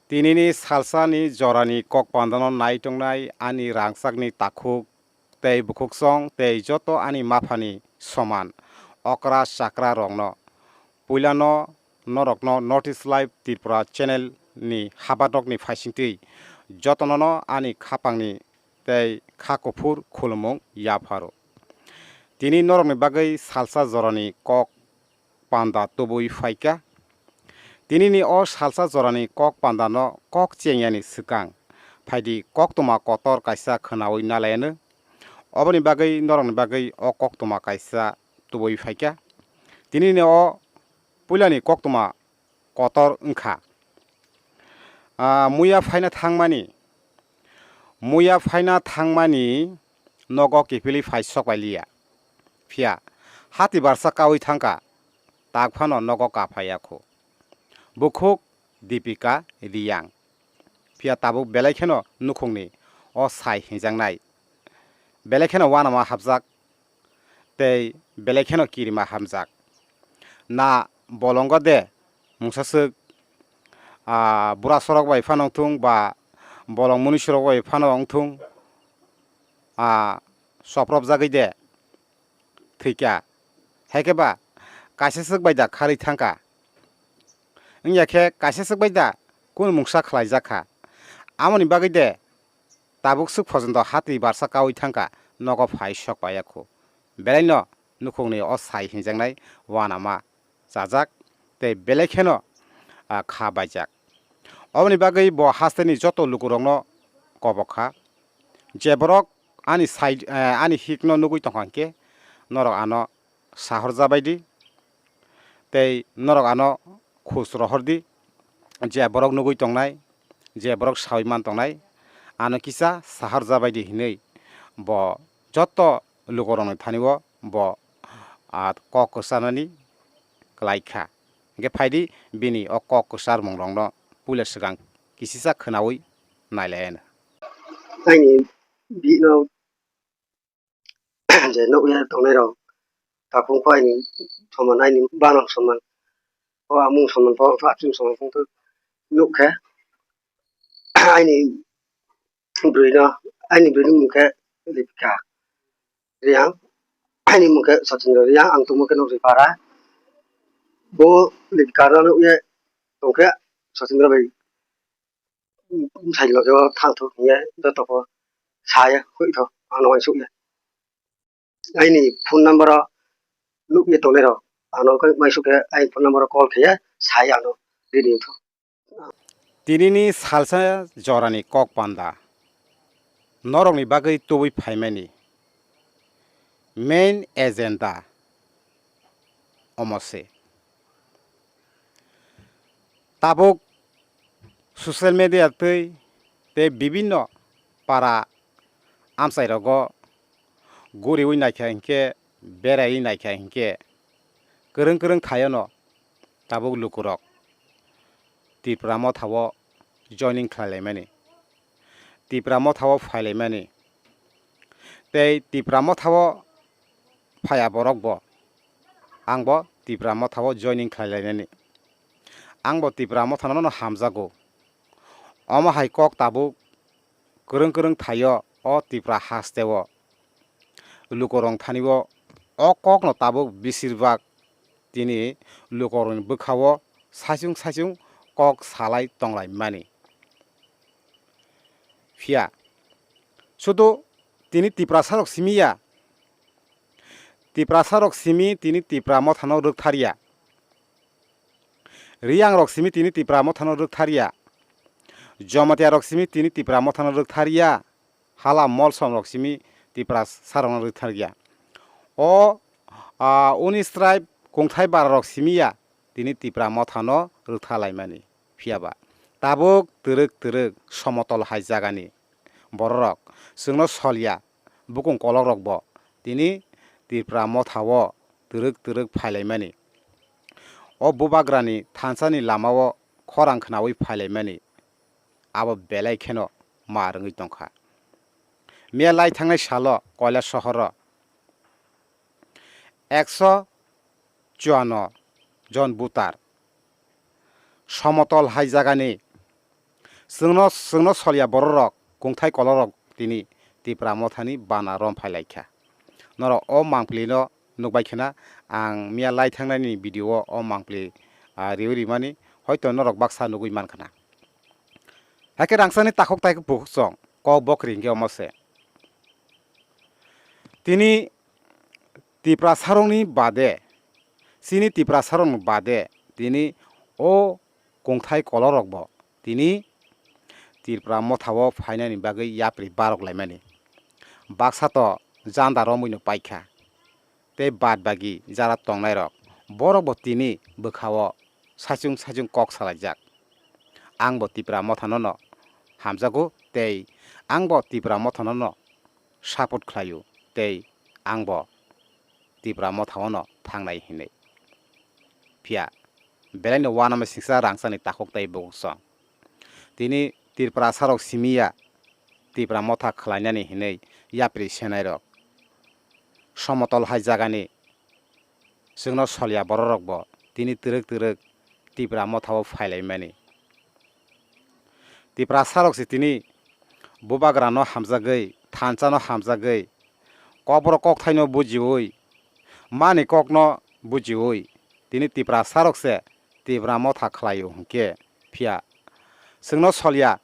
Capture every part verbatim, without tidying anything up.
Tinini salsani jorani kok pandano nai tongnai ani rangchakni takhuk tei bukhuksong tei joto ani maphani soman okra chakra rokno. Puilano norokno North East Live Tripura channel ni habanokni phaisingtwi jotonono ani khapangni tei kha kuphur khulumung yapharo. Tini norokni bagwi salsa jorani kok panda tubui phaikha. Tinini o salsa jorani kok pandano kok chengyani swkang phaidi koktwma kotor kaisa khwnaui nalaiyano. Oboni bagwi norokni bagwi o koktwma kaisa tubui phaikha. Tinini o puilani koktwma kotor wngkha. Ah, muya phaina thangmani, muya phaina thangmani nogo kiphilwi phai sok bai liya. Phiya hati barsa kaui thangkha, tak phano nogo ka phaiya khu. Bukhuk Dipika Riyang. Phiya tabuk belai kheno nukhungni o sai hinjaknai. Belai kheno uanama hapjak tei belai kheno kirima hamjak. Na bolongo de mungsaswk, ah, bura sorok bai phano wngthung ba bolong munuisorok bai phano wngthung, ah, sopropjagwi de thwikha. Haikhe ba kaisa swk bai da kharwi thangkha. Wngya khe kaisa swk bai da kunu mungsa khlaijak kha. Amoni bagwi de tabuk swk phojonto hati barsa kaui thangkha, nogo phai sok paiya khu. Belaino nukhungni o sai hinjaknai uanama chajak tei belai kheno, ah, kha baijak. Oboni bagwi bo hasteni joto lukurokno kobok kha. Je borok ani side, eh, ani hikno nugwi tongkha hinkhe norok ano sahorjabai di tei norok ano khus rohor di. Je borok nugwi tongnai, je borok saui man tongnai, ano kisa sahorjabai di hinwi bo joto lukurokni thani-o bo, ah, kok kwcharnani kwlai kha. Hinkhe phaidi bini o kok kwcharmungrokno puila swkang kisisa khwnaui nailaiyano. Aini bino je nukya tongnairok takhuk pho aini soman, aini banok soman, o amung soman pho, achung soman pho nukha. Aini bwrwino, aini bwrwini mung khe Lipika Riyang, aini mung khe Sachendra Riyang, ang tongmo khe Nokjwipara. Bo Lipika no nukya tongkhe Sachendra bai bwsai loge o thang thok hinkhe joto pho saya hoi tho ano uansukya. Aini phone number o nukya tongnairok ano khe uansukya, aini phone number o call khaiya sai ano ready wngtho. Tinini salsa jorani kok panda norokni bagwi tubui phaimani main agenda omo se. Tabuk social media twi tei bibinno para amchairogo guriui naikha hinkhe, beraiui naikha hinkhe, kwrwng kwrwng thaiono tabuk lukurok Tipra Motha-o joining khlailaimani, Tipra Motha-o phailaimani. Tei Tipra Motha-o phaiya borokbo, angbo Tipra Motha-o joining khlailainani. Angbo Tipra Mothano nono hamjago. Omo hai kok tabuk kwrwng kwrwng thaio o Tipra hasteo. Lukurok thani-o o kokno tabuk besirbak tini lukurokni bwkha-o saichung saichung kok salai tonglaimani. Phiya sudu tini Tiprasarok simi ya, Tiprasarok simi tini Tipra Mothano rwkthar ya. Riyangrok simi tini Tipra Mothano rwkthar ya. Jamatia rok simi tini Tipra Mothano rwkthar ya. Hala molsom rok simi Tipra sarokno rwkthar ya. O, ah, unis tribe kungthai bara rok simi ya tini Tipra Mothano rwkthar laimani. Phiya ba tabuk twrwk twrwk somotol hai jagani bororok chwngno sol ya, bukung kolok rok bo tini Tipra Motha-o twrwk twrwk phailaimani. O Bubagrani thansani lama-o khorang khnaui phailaimani abo belai kheno mar wngwi tongkha. Miya lai thangnai salo Koilashahar-o ekso chuano jon butar somotol hai jagani Chwngno, chwngno solya bororok, kungthai kolorok tini Tipra Mothani bana rom phai lai kha. Norok o mangpili no nukbai khna, ang miya lai thangnaini video o o mangpili, ah, riwi rimani, hoito norok baksa nugwi man khna. Hakhe rangchakni takhuk tai bukhuk chwng, kok bokri hinkhe omo se. Tini Tiprasarokni bade, chini Tiprasarokni bade, tini o kungthai kolorokbo tini Tipra Mothao phainani bagwi yapri barok laimani. Baksa to janda romwino paikha, tei bad bagi jara tongnairok, borokbo tini bwkhao saichung saichung kok salaijak. Angbo Tipra Mothanono hamjago tei angbo Tipra Mothanono support khlaio tei angbo Tipra Mothaono thangnai hinwi. Phiya belaino uanama singsa rangchakni takhuk tai bukhuk chwng. Tini Tiprasarok simi ya Tipra Motha khlainani hinwi yapri senairok. Somotol hai jagani chwngno solya bororokbo tini twrwk twrwk Tipra Mothao phailaimani. Tiprasarok se tini bubagrano hamjagwi, thansa no hamjagwi, kokborok kokthaino bujiwi, mani kokno bujiwi, tini Tiprasarok se Tipra Motha khlaio hinkhe, phiya chwngno solya,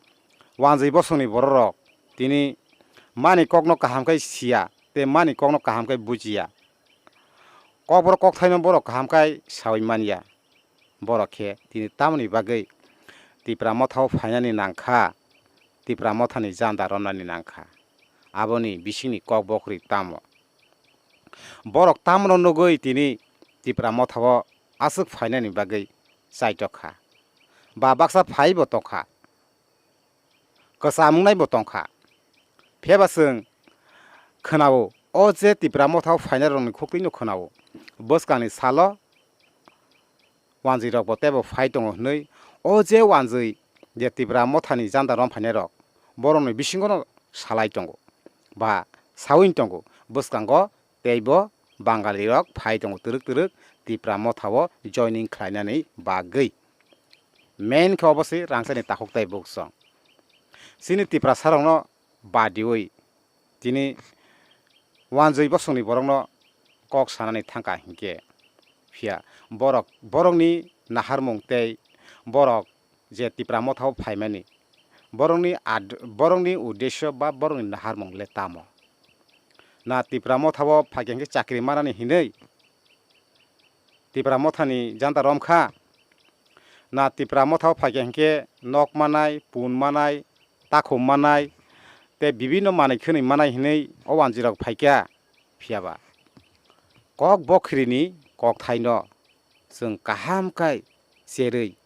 wanjwi bosongni bororok tini mani kokno kaham khe siya tei mani kokno kaham khe bujiya. Kokborok kokthaino borok kaham khe sawi manya. Borok khe tini tamoni bagwi Tipra Mothao phainani nangkha, Tipra Mothani janda romnani nangkha. Aboni bisingni kok bokri tamo? Borok tamono nugwi tini Tipra Mothao aswk phainani bagwi chaitokha? Ba baksa phaibo tongkha? Kwcham wngnaibo tongkha. Phiyaba chwng khwnao, o je Tipra Mothao phainairokni khuktwino khwnao, bwskangni salo wanjwirokbo teibo phai tongo hwnwi, o je wanjwi je Tipra Mothani janda rom phainairok, borokni bisingono salai tongo ba sawi tongo, bwskango teibo Bangalirok phai tongo twrwk twrwk Tipra Mothao joining khlainani bagwi. Main khe obo se rangchakni takhuk tai bukhuk chwng. Chini Tiprasarokno badiwi tini wanjwi bosongni borokno kok sanani thangkha hinkhe, phiya borok, borokni naharmung tei borok je Tipra Mothao phaimani, borokni ad-, borokni uddesyo ba borokni naharmung le tamo? Na Tipra Mothao phaikhe hinkhe chakri manani hinwi Tipra Mothani janda romkha? Na Tipra Mothao phaikhe hinkhe nok manai, pun manai, takhum manai, tei bibinno manwi khwnwi manai hinwi o wanjwirok phaikha? Phiyaba kok bokhirini kokthaino chwng kaham khe cherwi,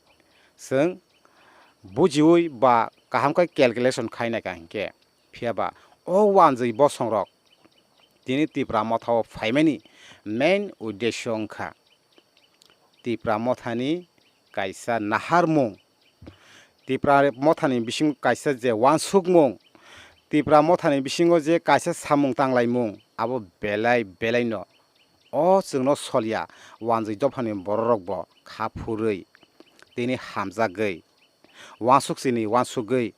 chwng bujiwi ba kaham khe calculation khainai ka hinkhe, phiyaba o wanjwi bosongrok tini Tipra Mothao phaimani main uddesyo wngkha Tipra Mothani kaisa naharmung, Tipra Mothani bisingo kaisa je uansukmung, Tipra Mothani bisingo je kaisa samung tanglaimung, abo belai belaino o chwngno solya wanjwi dophani bororokbo kha phurwi tini hamjagwi, uansuk chini uansugwi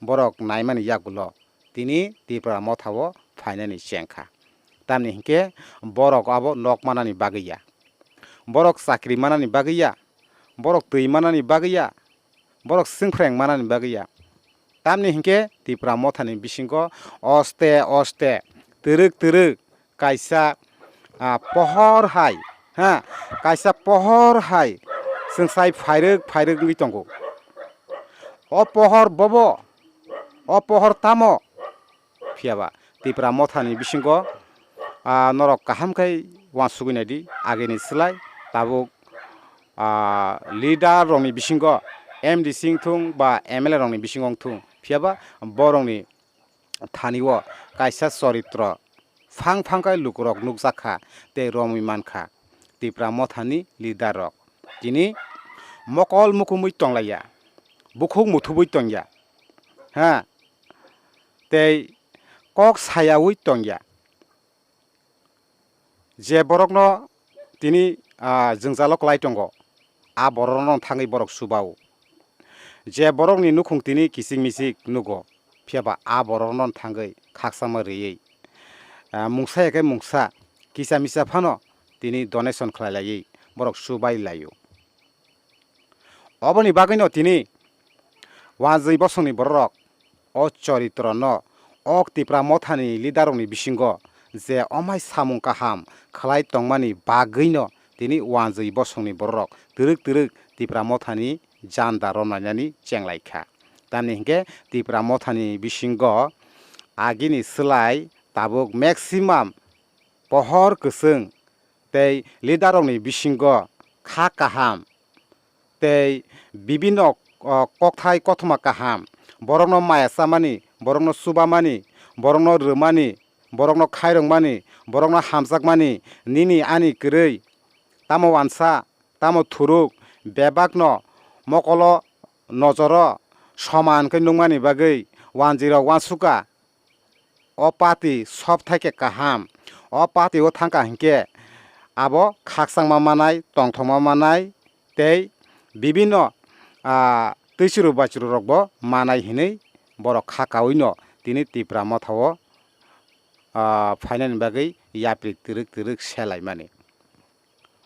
borok naimani yagulo tini Tipra Mothao phainani chengkha. Tamni hinkhe borok abo nok manani bagwi ya, borok chakri manani bagwi ya, borok twi manani bagwi ya, borok swngphreng manani bagwi ya. Tamni hinkhe Tipra Mothani bisingo oste oste, twrwk twrwk kaisa, ah, pohor hai, ha, kaisa pohor hai chwng sai phairwk phairwk wngwi tongo. O pohor bobo, o pohor tamo? Phiyaba Tipra Mothani bisingo, ah, norok kaham khe uansugwi naidi, agini slai tabuk, ah, leader rokni bisingo, M D C wngthung ba M L A rokni bisingo wngthung, phiyaba borokni thani o kaisa choritro phang phang khe lukurok nukjak kha tei romwi man kha Tipra Mothani leader rok. Tini mokol mukumui tonglaiya, bukhuk muthubui tongya, ha, tei kok sayaui tongya. Je borokno tini, ah, jwngjalo klai tongo, a borokno thangwi borok chuba-o. Je borokni nukhung tini kichik michik nugo, phiya ba a borokno thangwi khakchangma rwui, ah, mungsa ya khe mungsa, kisa misa phano tini donation khlai laiwi borok chubai laio. Oboni bagwino tini wanjwi bosongni bororok o choritrono, o Tipra mothani leaderrokni bisingo je omai samung kaham khlai tongmani bagwino tini wanjwi bosongni bororok twrwk twrwk Tipra mothani janda romlainani chenglaikha. Tamni hinkhe Tipra mothani bisingo agini slai tabuk maximum pohor kwchwng tei leaderrokni bisingo kha kaham tei bibinno, o, kokthai kothoma kaham, borokno maya chamani, borokno chubamani, borokno rwmani, borokno khairokmani, borokno hamjakmani, nini ani kwrwi, tamo wansa, tamo thuruk, bebakno mokolo nojoro soman khe nukmani bagwi wanjwirok uansukha. O party sob thaikhe kaham. O party o thangkha hinkhe abo khakchangma manai, tongthokma manai tei bibinno, ah, twichwru baichwrurokbo manai hinwi borok kha kawino tini Tipra mothao, ah, phainani bagwi yapri twrwk twrwk selaimani.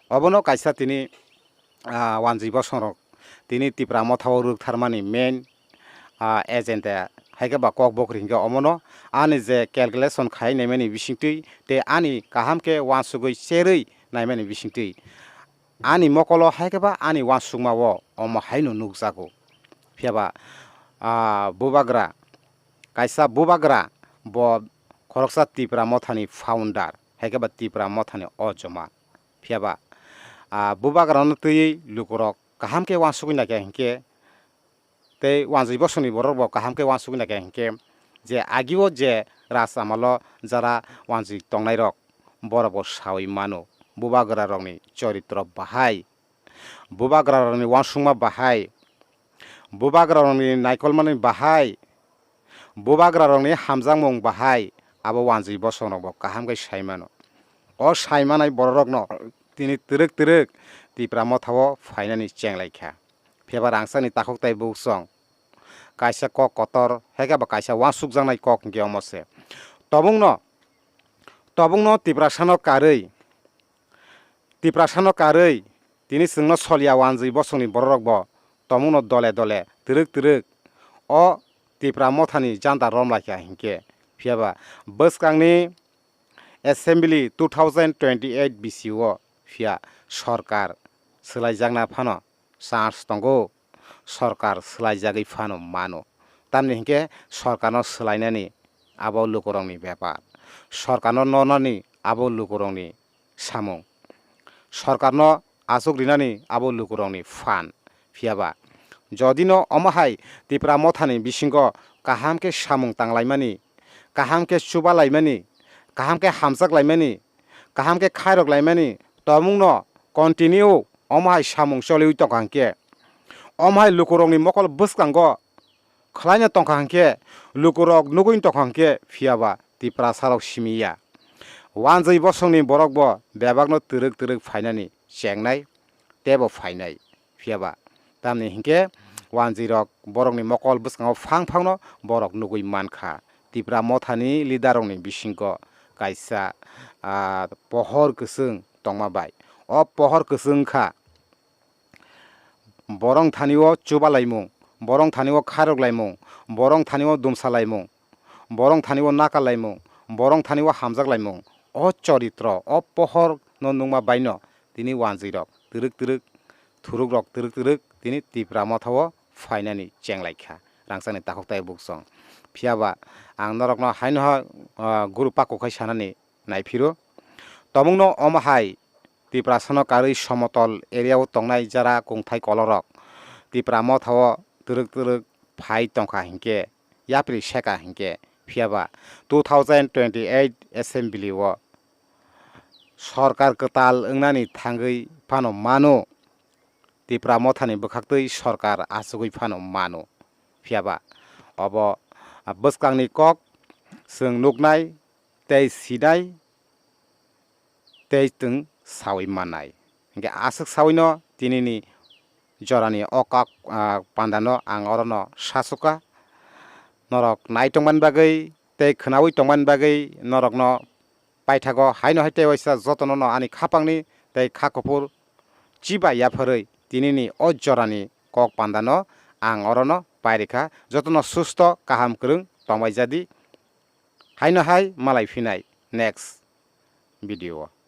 Obono kaisa tini, ah, wanjwi bosongrok tini Tipra mothao rwktharmani main, ah, agenda hai khe ba kok bokri hinkhe omono ani je calculation khai naimani bisingtwi tei ani kaham khe uansugwi cherwi naimani bisingtwi ani mokolo hai khe ba ani uansukmao omo haino nukjago. Phiya ba, ah, bubagra, kaisa bubagra bo khoroksa Tipra mothani founder hai khe ba Tipra mothani ojoma. Phiya ba, ah, bubagrano twiwi lukurok kaham khe uansugwi naikha hinkhe, tei wanjwi bosongni borok bo kaham khe uansugwi naikha hinkhe, je agio je raj amalo jara wanjwi tongnairok, borok bo sawi mano, bubagrarokni choritro bahai, bubagrarokni uansukma bahai, bubagrarokni naikolmani bahai, bubagrarokni hamjakmung bahai abo wanjwi bosongrokbo kaham khe sai mano. O sai manai bororokno tini twrwk twrwk Tipra mothao phainani chenglaikha. Phiya ba rangchakni takhuk tai buksong kaisa kok kotor hai khe ba kaisa uansukjaknai kok hinkhe omo se. Tobokno, tobokno Tiprasano karwi, Tiprasano karwi tini chwngno soliya wanjwi bosongni bororokbo tongmungno dole dole twrwk twrwk o Tipra mothani janda romlaikha hinkhe. Phiya ba bwskangni assembly two thousand twenty-eight bisio phiya sorkar swlaijakna phano chance tongo, sorkar swlaijagwi phano mano. Tamni hinkhe sorkarno swlainani abo lukurokni bepar, sorkarno nornani abo lukurokni samung, sorkarno achuk rinani abo lukurokni phan. Phiya ba, jodino omo hai Tipra mothani bisingo kaham khe samung tanglaimani, kaham khe chubalaimani, kaham khe hamjaklaimani, kaham khe khairok laimani tongmungno continue omo hai samung choliwi tongkha hinkhe, omo hai lukurokni mokol bwskango khlaina tongkha hinkhe, lukurok nugwi tongkha hinkhe, phiya ba Tiprasarok simi ya. Wanjwi bosongni borokbo bebakno twrwk twrwk phainani chengnai teibo phainai. Phiya ba tamni hinkhe wanjwirok borokni mokol bwskango phang phangno borok nugwi mankha. Tipra mothani leaderrokni bisingo kaisa, ah, pohor kwchwng tongma bai. O pohor kwchwng wngkha borok thani-o chubalaimung, borok thani-o khairok laimung, borok thani-o dumsa laimung, borok thani-o naka laimung, borok thani-o hamjak laimung. O choritro, o pohor no nungma baino tini wanjwi rok twrwk twrwk, thuruk rok twrwk twrwk tini Tipra motha-o phainani chenglaikha rangchakni takhuk tai buksong. Phiya ba ang norokno haino ha, ah, guru paku khai sanani naiphiro. Tobokno omo hai Tiprasano karwi somotol area-o tongnai jara kungthai kolorok Tipra motha-o twrwk twrwk phai tongkha hinkhe, yapri seka hinkhe, phiya ba two thousand twenty-eight assembly-o sorkar kwtal wngnani thangwi phano mano, Tipra mothani bwkhaktwi sorkar achugwi phano mano. Phiya ba obo bwskangni kok chwng nuknai tei sinai tei chwng sawi mannai. Hinkhe aswk sawino tinini jorani o kok, ah, pandano ang orono sachuka. Norok nai tongmani bagwi tei khwnaui tongmani bagwi norokno paithago haino hai tei waisa jotono no ani khapangni tei kha kuphur chiba yapharwi tinini o jorani kok pandano ang orono pairikha. Jotono susto kaham kwrwng tongbai jadi. Haino hai malai phinai next video o.